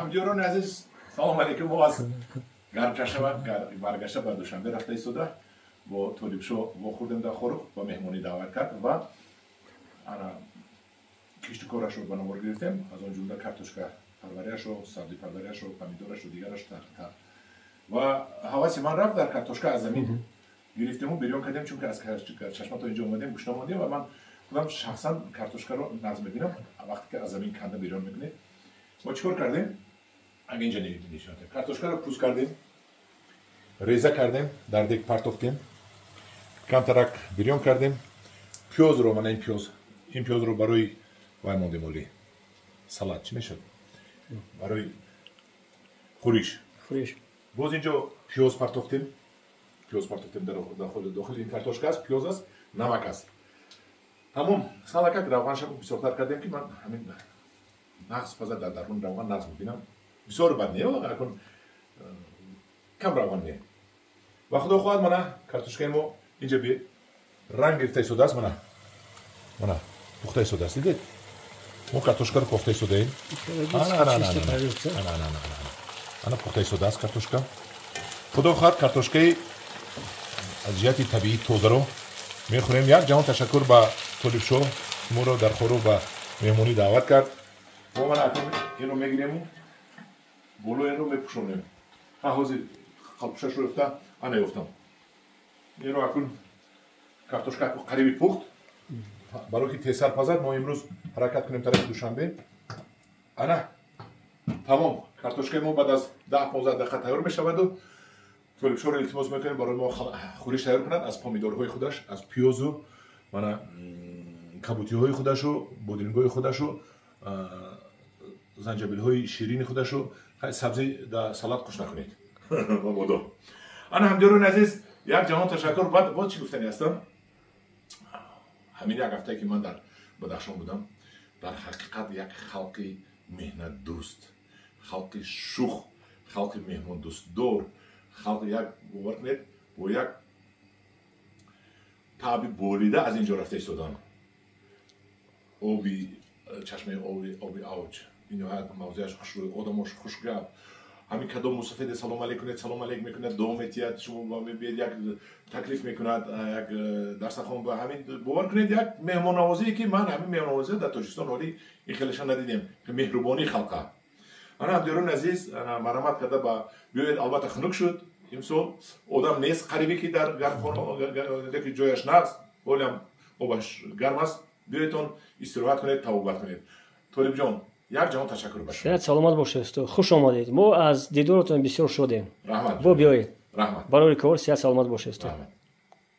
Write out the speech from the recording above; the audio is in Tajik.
Ҳамдиёрони азиз, салом алейкум. Мо аз Гармчашма баргашта ба Душанбе рафта истода бо Толибшо вохӯрдем дар Хоруғ, ба меҳмонӣ даъват кард ва ана кишту корашро ба навор гирифтем, аз он ҷумла картошка парвариашро, сабзӣ парвариашро, помидорашро, дигарашро. Ва ҳаваси ман рафт дар картошка, аз замин гирифтему бирён кардем, чунки аз чашма то инҷо омадем, гушна мондем ва ман худам шахсан картошкаро нағз мебинам, вақте ки аз замин канда бирён мекунед. Мо чӣ кор кардем? Ага, инҷа нишон, картошкаро пӯст кардем, реза кардем, дар дег партофтем, камтарак бирён кардем. Пиёзро, мана ин пиёз, ин пиёзро барои вай мондем, оли салат чӣ мешавад, барои хӯриш. Хӯриш. Боз инҷо пиёз партофтем, пиёз партофтем дар дохили ин картошка аст, пиёз аст, намак аст, тамом. Салакак равғанша бисёртар кардем, ки ман ҳамин нағз паза, дар дарун равған нағз мебинам. Бисёр бад не, акун кам равған не. Ва худо хоҳад, мана картошкаи мо инҷа би ранг гирифта истодааст, мана, мана пухта истодааст. Дидед, мо картошкаро пухта истодаем. Ана пухта истодааст картошка. Худо хоҳад, картошкаи аз ҷиҳати табиӣ тозаро мехӯрем. Як ҷаҳон ташаккур ба Толибшо, моро дар Хоруғ ба меҳмонӣ даъват кард. Мо мана акнун инро мегирему боло инро мепӯшонем. Ҳа, ҳозир қалпӯшашро ёфта, ана ёфтам инро. Акун картошка қариби пухт. Барои ки тезтар пазад, мо имрӯз ҳаракат кунем тарафи Душанбе. Ана тамом, картошкаи мо баъд аз 10-15 дақиқа тайёр мешаваду Толибшоро илтимос мекунем, барои мо хӯриш тайёр кунад аз помидорҳои худаш, аз пиёзу мана кабутиҳои худашу бодирингҳои худашу занҷабилҳои ширини худашу. Сабзӣ да салат қуш накунед мабодо. Ана, ҳамдиёрони азиз, як ҷаҳон ташаккур. Баъд боз чӣ гуфтани ҳастам? Ҳамин як ҳафтае ки ман дар Бадахшон будам, дар ҳақиқат як халқи меҳнатдӯст, халқи шух, халқи меҳмондӯстдор, халқ як, бовар кунед, бо як таъби болида аз ин ҷо рафта истодам. Оби чашмаи оби авҷ биниҳоят мавзеаш хушрӯй, одамош хушгап. Ҳамин кадом мусафиде салом алейк кунед, салом алейк мекунад, дуо метиҳад, шумо мебиед, як таклиф мекунад, як дарсахон ба ҳамин. Бовар кунед, як меҳмоннавозие ки ман ҳамин меҳмоннавозия дар Тоҷикистон ҳоли ин хелеша надидем, меҳрубонии халқа. Ана, ҳамдиёрони азиз, марҳамат карда ба биёед. Албатта, хунук шуд имсол, одам нест қарибе ки дар гармхона, ки ҷояш нағз, ҳолиам обаш гарм аст. Биёедтон, истироҳат кунед, табобат кунед. Толибҷон, як ҷаҳон ташаккур ба шумо. Сиҳат саломат бошед, устод, хуш омадед. Мо аз дидоротон бисёр шодем. Раҳмат. Бо биёед. Раҳмат. Барори кор, сиҳат саломат бошед, устод.